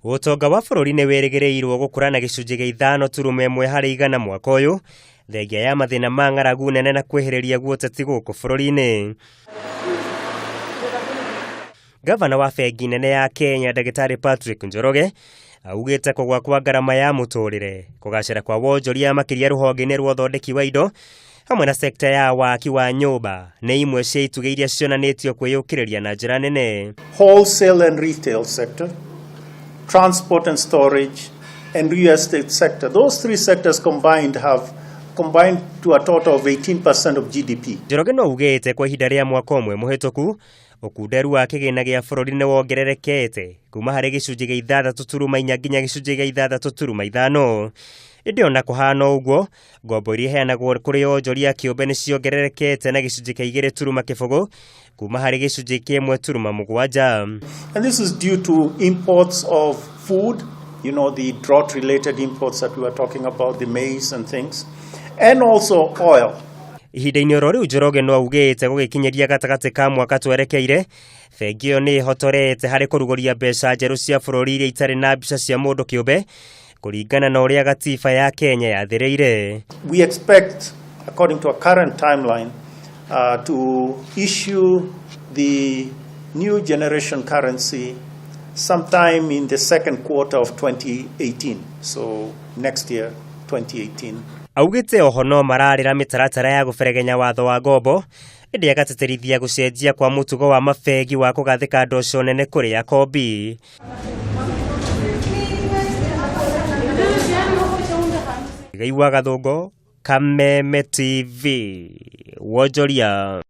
Ũtonga wa bũrũri nĩ wĩrĩgĩrĩirwo gũkũra na gĩcunjĩ gĩa 5.1% mwaka ũyũ, thengia ya mathĩna ma ng'aragu nene na kwĩhĩrĩria guoteti gũkũ bũrũri-inĩ. Gavana wa bengi nene ya Kenya Ndagĩtarĩ Patrick Njoroge augĩte kũgwa kwa ngarama ya mũtũrĩre, kũgacĩra kwa wonjoria makĩria rũhonge-inĩ rwa ũthondeki wa indo hamwe na sekta ya waki wa nyũmba nĩ imwe cia itugĩ iria cionanĩtio kwĩyũkĩrĩria na njĩra nene. Wholesale and retail sector, transport and storage, and real estate sector. Those three sectors combined have combined to a total of 18% of GDP. Njoroge no ugĩte kwa ihinda rĩa mwaka ũmwe mũhĩtũku ũkunderu wa kĩgĩna gĩa bũrũri nĩ wongererekete kuma harĩ gĩcunjĩ gĩa 6.4 nginya gĩcunjĩ gĩa 6.5. Ĩndĩ ona kũhana ũguo, ngombo iria iheanagwo kũrĩ onjoria kĩũmbe nĩ ciongererekete na gĩcunjĩ kĩa 2.0 kuma harĩ gĩcunjĩ kĩa 1.7. And this is due to imports of food, the drought-related imports that we were talking about, the maize and things, and also oil. Ihinda-inĩ oro rĩu Njoroge no augĩte gũgĩkinyĩria gatagatĩ ka mwaka twerekeire, bengi ĩyo nĩ ĩhotorete harĩ kũrugũria mbeca njerũ cia bũrũri iria itarĩ na mbica cia mũndũ kĩũmbe kũringana na ũrĩa gatiba ya Kenya yathĩrĩire. We expect, according to our current timeline, to issue the new generation currency sometime in the second quarter of 2018, so next year, 2018. Augĩte oho no mararĩra mĩtaratara ya gũberegenya watho wa ngombo, ĩndĩ agatĩtĩrithia gũcenjia kwa mũtugo wa mabengi wa kũgathĩka ndoco nene kũrĩ akombi. Gĩigua Gathũngũ, Kameme TV, wonjoria.